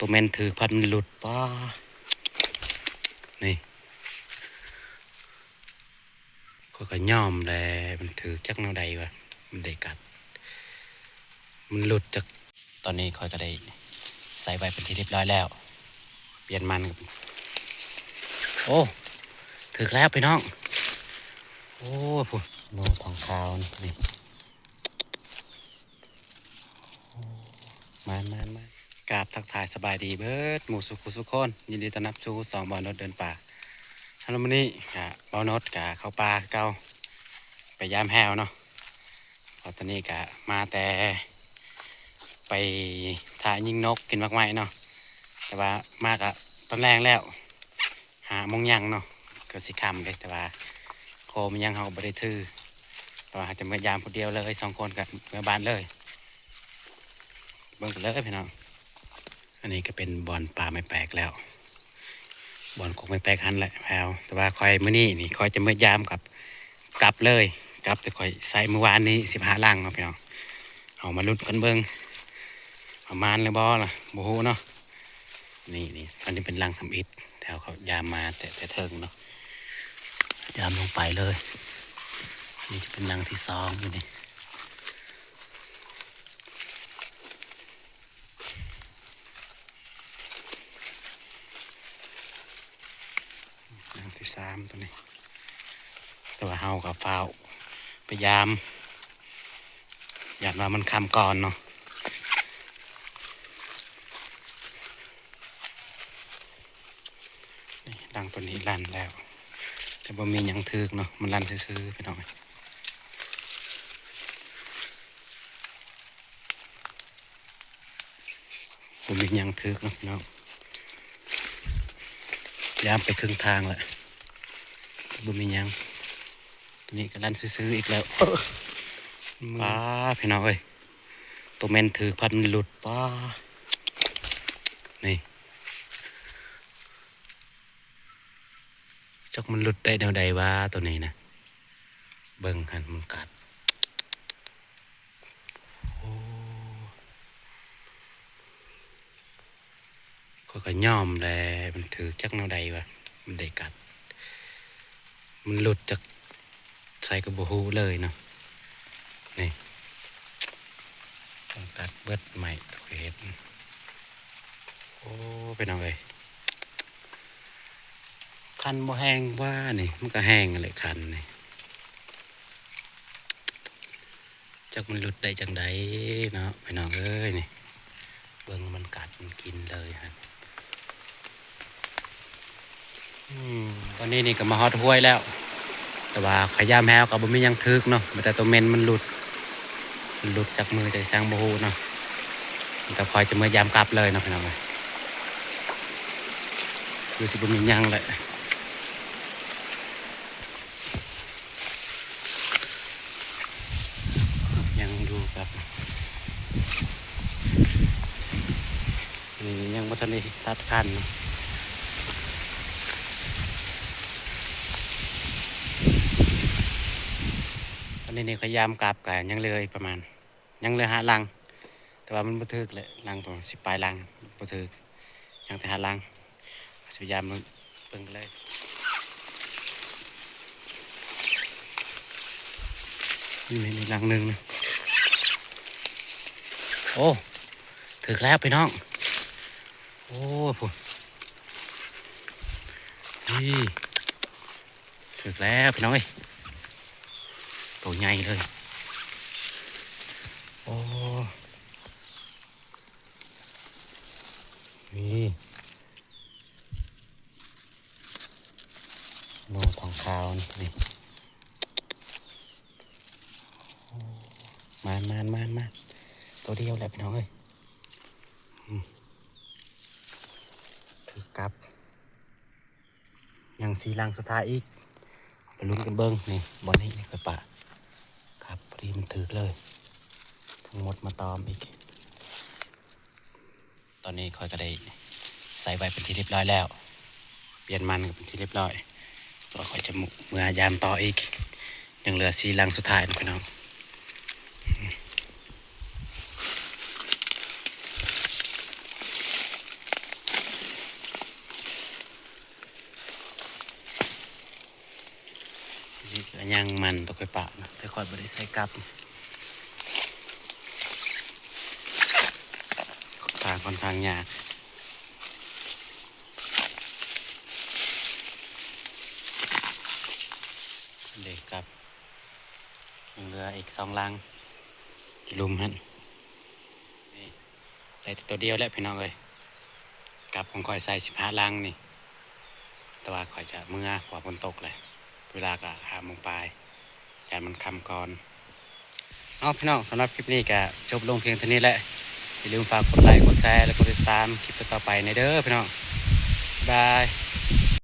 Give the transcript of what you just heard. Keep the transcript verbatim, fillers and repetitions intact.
ตัวแม่นถือพัดมันหลุด ป๊า นี่ ข้อยก็ย่อมแหละ มันถือจักแนวใดวะ มันได้กัด มันหลุดจาก ตอนนี้ข้อยก็ได้ใส่ไว้เป็นที่เรียบร้อยแล้ว เปลี่ยนมัน โอ้ ถือแล้วพี่น้อง โอ้ พุ้น โน่ ทองขาวนี่ นี่ มาน มาน มาน กราบทักทายสบายดีเบิดหมู่สุขุสุคน ยินดีต้อนรับสู่ช่องบ่าวนดเดินป่า สำหรับมื้อนี้ก็บ่าวนดก็เข้าป่าคือเก่า ไปยามแฮวเนาะ เพราะตอนนี้ก็มาแต่ ไปถ่ายิงนกกินหมากไม้เนาะ แต่ว่ามาก็ตอนแลงแล้ว ห้าโมงแลงเนาะ ก็สิค่ำเลย แต่ว่าโคมยังเฮาบ่ได้ถือ เพราะว่าเฮาจะเมือยามผู้เดียวเลย สองคนก็เมือบ้านเลย เบิ่งกันเลยพี่น้อง อันนี้ก็เป็นบ่อนป่าไม้แปลกแล้ว บ่อนกกไม้แปลกหั้นแหละแพว แต่ว่าข้อยมื้อนี้นี่ข้อยจะเมือยามกับ กลับเลย กลับแต่ข้อยใส่มื้อวานนี้สิบห้าลังเนาะพี่น้อง เอามาลุ้นกันเบิ่ง ประมาณหรือบ่ล่ะ บ่ฮู้เนาะ นี่ นี่ อันนี้เป็นลังทำอิฐ แถวเขายามมาแต่ แต่เทิงเนาะ ยามลงไปเลย นี่จะเป็นลังที่สองอยู่นี่ ลังที่สามตัวนี้ แต่ว่าเฮาก็ฟ้าวไปยาม ย้านว่ามันค่ำก่อนเนาะ นี่ ลังตัวนี้ลั่นแล้ว แต่บ่มีหยังถืกเนาะ มันลั่นซื่อๆ พี่น้อง บ่มีหยังถืกเนาะพี่น้อง ยามไปครึ่งทางแล้ว บ่มีหยัง ตัวนี้ก็ลั่นซื่อๆ อีกแล้ว เออ ป๊า พี่น้องเอ้ย ตัวแม่นถืกพัดมันหลุด ป๊า นี่ จักมันหลุดได้แนวใดวะตัวนี้นะ เบิ่งหั่นมันกัด โอ้ ข้อยก็ย่อมแหละ มันถืกจักแนวใดวะ มันได้กัด มันหลุดจากไสก็บ่ฮู้เลยเนาะ นี่ มันกัดเบิดไม้ ข้อยเห็น โอ้ พี่น้องเอ้ย คันบ่แฮงว่านี่ มันก็แฮงแหละคันนี่ จักมันหลุดได้จั่งใดเนาะ พี่น้องเอ้ย นี่ เบิ่งมันกัดมันกินเลยหั่น อืม ตอนนี้นี่ก็มาฮอดห้วยแล้ว แต่ว่าข้อยยามแฮวก็บ่มีหยังถืกเนาะ มีแต่ตัวแม่นมันหลุด มันหลุดจากมือจากไสบ่ฮู้เนาะ แต่ข้อยจะเมือยามกลับเลยเนาะพี่น้องเอ้ย คือสิบ่มีหยังแหละ ยังอยู่ครับ นี่ยังบ่ทันได้ตัดคันเนาะ ตอนนี้นี่ข้อยยามกลับก็ยังเหลืออีกประมาณ ยังเหลือห้าลัง แต่ว่ามันบ่ถืกแหละ ลังตรงสิบปลายลัง บ่ถืก ยังแต่ห้าลัง สิพยายามเบิ่ง เบิ่งกันเลย นี่ นี่ นี่ลังหนึ่งนะ โอ้ ถืกแล้วพี่น้อง โอ้ พุ้น นี่ ถืกแล้วพี่น้องเอ้ย ตัวใหญ่เลย โอ้ นี่ โน่ ทองขาวนี่ นี่ โอ้ มาน มาน มาน มาน ตัวเดียวแหละพี่น้องเอ้ย อืม ถืกกลับ ยังสี่ลังสุดท้ายอีก ไปลุ้นกันเบิ่ง นี่ บ่อนนี้นี่ข้อยปะ ครับ พอดีมันถืกเลย ทั้งหมดมาตอมอีก ตอนนี้ข้อยก็ได้ใส่ไว้เป็นที่เรียบร้อยแล้ว เปลี่ยนมันก็เป็นที่เรียบร้อย ตัวข้อยจะเมือยามต่ออีก ยังเหลือสี่ลังสุดท้ายนะพี่น้อง อืม อืม ก็ยังมันตัวค่อยปะนะ แต่ค่อยบ่ได้ใส่กลับ ทางค่อนข้างยาก เด็กกลับ ยังเหลืออีกสองลัง อยู่หลุมหั่น นี่ ได้แต่ตัวเดียวแหละพี่น้องเอ้ย กลับของข่อยใส่สิบห้าลังนี่ แต่ว่าข่อยจะเมือ เพราะว่าฝนตกเลย เวลาก็ห้าโมงปลาย ย้านมันค่ำก่อน เอาพี่น้อง สำหรับคลิปนี้ก็จบลงเพียงเท่านี้แหละ อย่าลืมฝากกดไลค์ กดแชร์ และกดติดตามคลิปต่อๆไปในเด้อพี่น้อง บ๊ายบาย